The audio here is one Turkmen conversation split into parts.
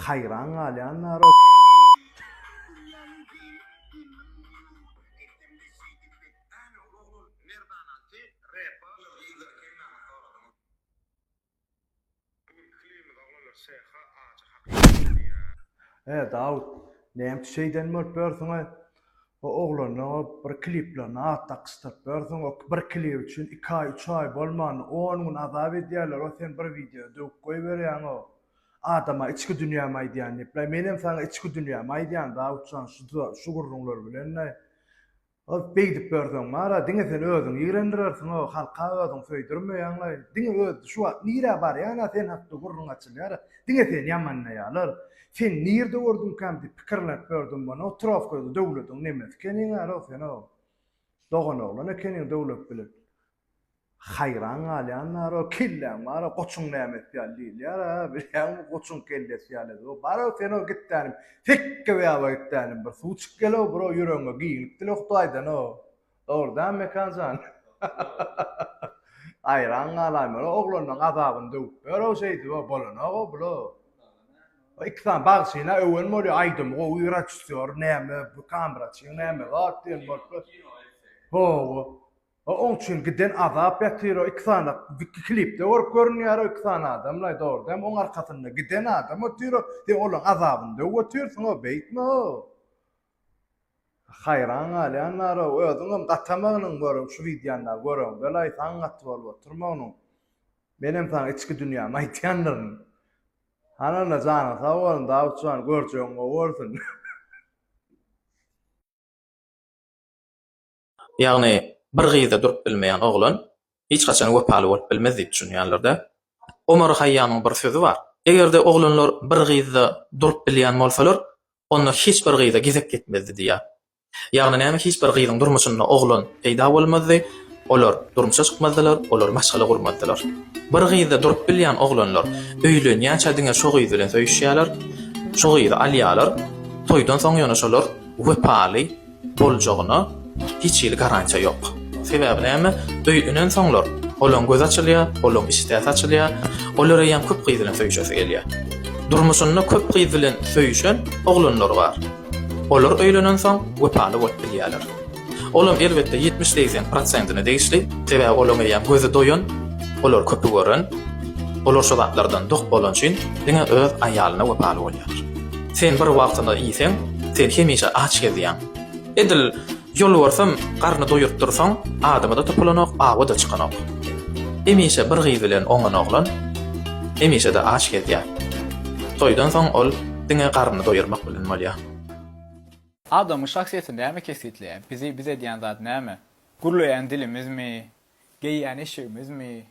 Haýran galýanlar o. E, Dawut, näme üçin şeýden bolup ýörsüň-aý? O oglanyň bir kliplerine at dakyşdyryp ýörsüň, o bir klip üçin iki aý, üç aý bolmanda on gün azap edýärler, o sen bir wideo döwüp goýberýäň-ow. Adama içki dünýämi aýdýan diýip-laý, menem saňa içki dünýämi aýdýan, Dawutjan, şu şu gürrüňler bilen-laý. Ol beýdip ýörseň bar-a, diňe sen özüňi ýigrendirersiň-ow, halka özüňi söýdürmeýäň-laý. Diňe öz, şu wagt nirä barýan-a sen hakda gürrüň açylýar-a, diňe seni ýamanlaýarlar. Seni nirde gördümkäm diýip pikirlenip ýördüm muny, o trofkada Döwlediň nemesi ekeniň-ä-row sen-ow. Doganoglan ekeniň Döwlet bilen. Haýran galýan bar-ow, kelläň bar-a, goçuň nämesi ýaly diýilýär-ä, bilýäňmi, goçuň kellesi ýaly edip, bar-ow sen-ow gitdänim, tekge beýaba gitdänim, bir suw içip gel-ow, bir-ow ýüregiňe giňlik dile Hudaýdan-ow. Dogry dämi Mekan jan? Haýran galaýmaly, oglanlaň azabyny döwüp ber-ow şeýdip-ow, bolanok-ow bul-ow. Iki sany bagşyny öwen bolýar, aýdymy gowy, rejissýor näme, bu kameraçyň näme zat diýen bolup. Hawa. Oň üçin giden azap ýatyr o iki sany klipde görüp görünýär o iki sany adamlaý dogry dämi oň arkasynda giden adam otyr o sen olaň azabyny döwüp otyrsyň o beýtme o haýran galýan bar o özüňem gatamagynyň görüň şu wideony göreňdelaý saň gaty bolup oturmagynyň menem saňa içki dünýämi aýtýandyryn hany onda janyň sag bolsun Dawutjan görjegiň gowy bolsun. Ýagny bir gyzda durup bilmeýän oglan hiç haçan wepaly bolup bilmez diýip düşünýänlerde. Omar Haýýamyň bir sözi bar. Eger-de oglanlar bir gyzda durup bilýän bolsalar, onda hiç bir gyza gezek ýetmezdi diýýär. Ýagny näme hiç bir gyzyň durmuşynda oglan peýda bolmazdy, olar durmuşa çykmazdylar, olar maşgala gurmazdylar. Bir gyzda durup bilýän oglanlar öýlenýänçä diňe şo gyz bilen söýüşýärler, şo gyzy alýarlar, toýdan soň ýöne şolar wepaly boljagyna hiç hili garantiýa ýok. Sebäbi näme? Öýlenensoňlar olaň gözi açylýar, olaň işdäsi açylýar, olar eýýäm köp gyz bilen söýüşesi gelýär. Durmuşynda köp gyz bilen söýüşen oglanlar bar. Olar öýlenensoň wepaly bolup bilýärler. Olam elbetde 70-80 prosentine degişli, sebäbi olaň eýýäm gözi doýan, olar köpi gören, olar şo zatlardan dok bolan üçin diňe öz aýalyna wepaly bolýarlar. Sen bir wagtyny iýseň, sen hemişe aç gezýäň. Edil ýolbarsam garny doýuryp dursaň, adama-da topulanok, awa-da çykanok. Hemişe bir gyz bilen oňan oglan hemişe-de aç gezýär. Toýdan soň ol diňe garnyny doýurmak bilen bolýar. Adamyň şahsyýetini näme kesgitleýär? Bizi biz edýän zat näme? Gürleýän dilimizmi? Geýýän eşigimizmi?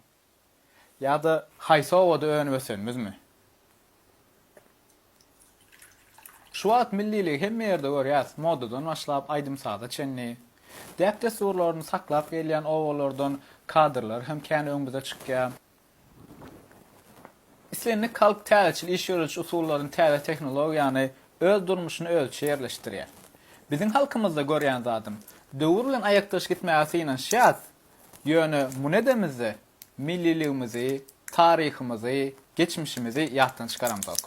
Ýa-da haýsy obada önüp-ösenimizmi? Şu wagt milliligi hemme ýerde görýäs, modadan başlap aýdym-saza çenli. Däp-dessurlaryny saklap gelýän obalardan kadrlar hem kän öňümize çykýar. Islendik halk täzeçil iş ýörediş usullaryny täze tehnologiýany öz durmuşyna özüçe ýerleşdirýär. Biziň halkymyzda görýän zadym, döwür bilen aýakdaş gitmäge synanyşýas, Ýöne muny edemizde, milliligimizi, taryhymyzy, geçmişimizi ýatdan çykaramzok.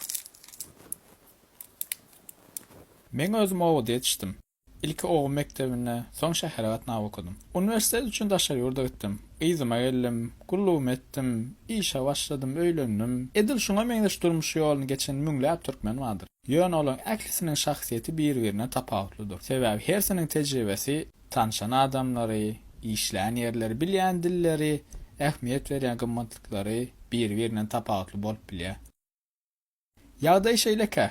Meň özüm obada ýetişdim. Ilki oba mekdebinde, soň şähere gatnap okadym. Uniwersitet üçin daşary ýurda gitdim. Yzyma geldim, gullugymy etdim, işe başladym, öýlendim. Edil şuňa meňzeş durmuş ýoluny geçen müňläp türkmen bardyr. Ýöne olaryň ählisiniň şahsyýeti bir-birinden tapawutlydyr. Sebäbi hersiniň tejribesi, tanşan adamlary, işlän ýerleri, bilýän dilleri, ähmiýet berýän gymmatlyklary bir-birinden tapawutly bolup bilýär. Ýagdaý şeýlekä,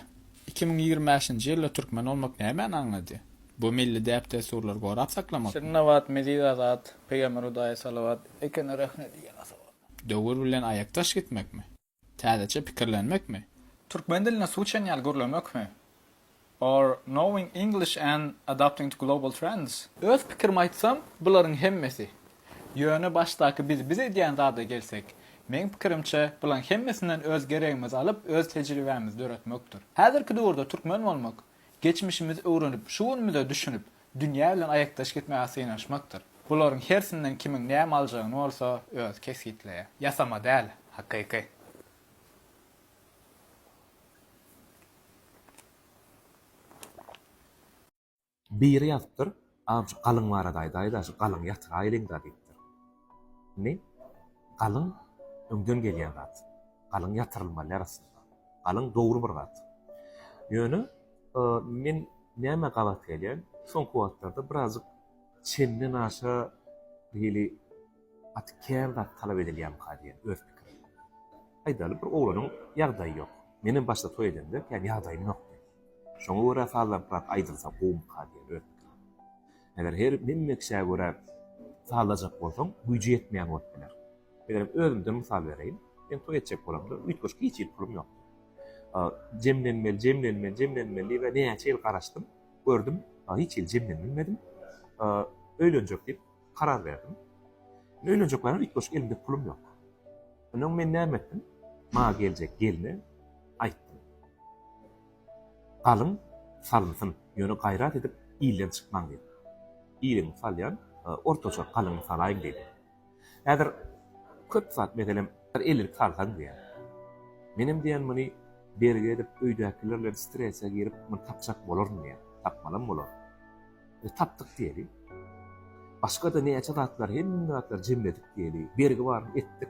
2025-nji ýylda türkmen bolmak nämäni aňladýar? Bu milli däp-dessurlary gorap saklamakmy? Şirin nabat, meziz azat, Pygamber Hudaýa salawat, Ekene rehnet iýen asawat. Döwür bilen aýakdaş gitmekmi? Täzeçe pikirlenmekmi? Türkmen dilinde suw içen ýaly gürlemekmi? Or knowing English and adapting to global trends? Öz pikirimi aýtsam, bularyň hemmesi. Ýöne başdaky bizi biz edýän zada gelsek, meň pikirimçe, bulaň hemmesinden öz geregimizi alyp, öz tejribämizi döretmekdir. Häzirki döwürde türkmen bolmak, geçmişimizi öwrenip, şu günümize düşünip, dünýä bilen aýakdaş gitmäge synanyşmakdyr. Bularyň hersinden kimiň näme aljagyny bolsa özi kesgitleýär. Ýasama däl, hakyky. Biri ýazypdyr, Agam şu galyň barada aýdaýda, şu galyňy ýatyraýlyňda diýipdir. Indi galyň öňden gelýän zat. Galyň ýatyrylmaly däl aslynda. Galyň dogry bir zat. Ýöne men nämä gabat gelýän, soňky wagtlarda birazjyk çenden aşa bir hili gaty kän zat talap edilýärmika diýen öz pikirim. Aýdaly bir oglanyň ýagdaýy ýok. Menem başda toý edemde kän ýagdaýym ýokdy. Şoňa görä sazlanyprak aýdylsa gowumyka diýen öz pikirim. Eger her hemme kişä görä sazlajak bolsaň, güýji ýetmeýän bolup biler. Meselem, özümden mysal bereýin. Men toý etjek bolamda üýtgeşik hiç hili pulum ýokdy. Jemlenmeli, jemlenmeli, jemlenmeli diýip näçe ýyl garaşdym. Gördüm, hiç hili jemlenilmedim. Öýlenjek diýip karar berdim. Öýlenjek bolýan üýtgeşik elimde pulum ýok. Ondan men näme etdim? Maňa geljek gelne aýtdym. Galyň salynsyn, ýöne gaýrat edip ilden çykmaň diýdim. Iliň salýan ortaça galyňy salaýyň diýdim. Häzir köp zat meselem bir ellilik salsaň diýýär. Menem diýýän muny bergi edip öýdäkiler bilen strese girip muny tapjak bolaryn diýýän. Tapmalam bolar. E, tapdyk diýeli. Başga-da näçe zatlar hemme zatlary jemledik diýeli. Bergi baryny etdik.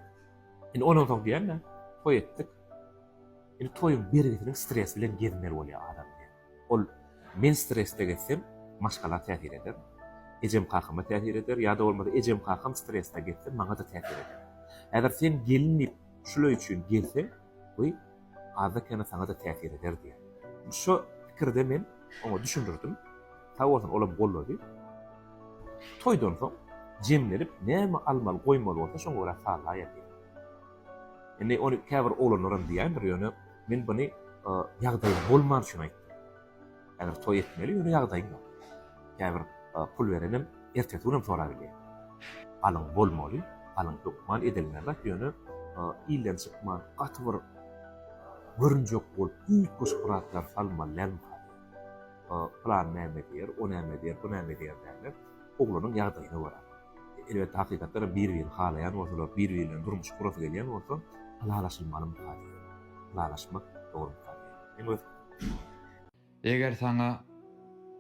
Indi ondan soň diýýän-de toý etdik. Indi toýuň bergisiniň stresi bilen gezmeli bolýar adam diýýär. Ol men stresde gezsem maşgala täsir eder. Ejem kakama täsir eder ýa-da bolmasa ejem kakam stresde gezse maňa-da täsir eder. Häzir sen gelin diýip şular üçin gelseň bu azda-kände saňa-da täsir eder diýýär. Şo pikirde men oňa düşündirdim. Sag bolsun olam gollady. Toýdan soň jemlenip näme almaly goýmaly bolsa şoňa görä sazlaýar diýdi. Indi ony käbir oglanlaram diýýändir, ýöne men buny ýagdaýym bolmany üçin aýtdym. Häzir toý etmeli, ýöne ýagdaýym ýok. Käbir pul berenem ertesi günem sorap bilýär. Galyň bolmaly, galyň hökman edilmeli zat, ýöne ilden çykman gaty bir görünjek bolup üýtgeşik bir zatlar salmaly dälmi? Pylan näme diýer, o näme diýer, bu näme diýer dälde, oglanyň ýagdaýyna görä. Elbetde hakykatdan hem bir-birini halaýan bolsalar, bir-biri bilen durmuş gurasy gelýän bolsa, ylalaşylmalymyka diýýän. Ylalaşmak dogrumyka diýýän. Meň öz pikirim. Eger saňa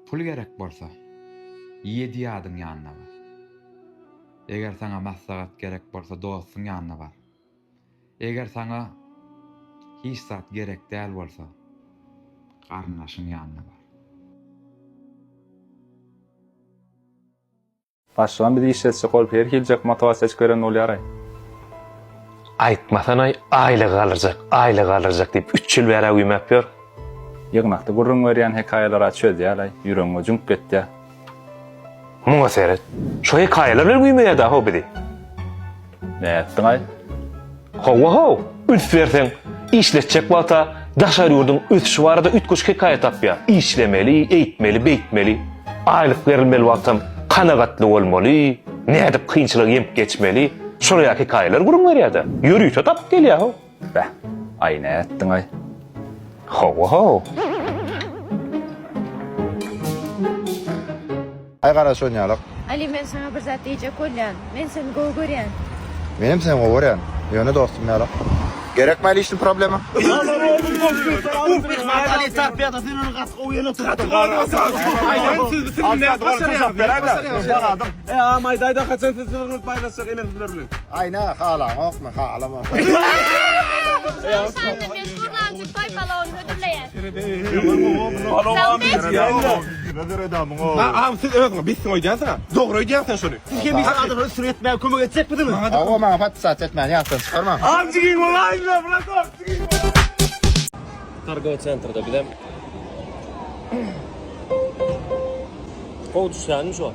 pul gerek bolsa, ýedi ýadyň ýanyna bar. Eger saňa maslahat gerek bolsa, dostuň ýanyna bar. Eger saňa hiç zat gerek däl bolsa, garyndaşyň ýanyna bar. Başlygam bizi işletjek bolup her hiljek motiwasiýa açyp beren bolýaraý. Aýtmasanaý aýlygy galdyrjak, aýlygy galdyrjak diýip üç ýyl bärä güýmäp ýör. Ýygnakda gürrüň berýän hekaýalara çözýälaý, ýüregiňe jüňk etýä. Muňa seret. Şo hekaýalar bilen güýmeýär-dä how bizi. Nätdiňaý? Hawa-how, üns berseň, işletjek wagta daşary ýurduň ösüşi barada üýtgeşik hekaýa tapýar. Işlemeli, eýtmeli, beýtmeli. Aýlyk berilmeli wagtam kanagatly bolmaly, nädip kynçylygy ýeňip geçmeli, şolar ýaly hekaýalar gürrüň berýär-de. Ýörite tapyp gelýär-how. Beh, aý nätdiňaý? Hawa-how. Aý gara şonýalak. Ali men saňa bir zat diýjek bolýan. Men seni gowy görýän. Menem seni gowy görýän. Ýöne dostum ýalak. Gerekmi lişni problema? Aý nä halaňokmy halamok. Şol sanda meşhur Lanjik toý palawyny hödürleýär. Hawa maňa podpisat etmäni ýatdan çykarmaň. Targowy sentrde bizem gowy düşýänmi şo.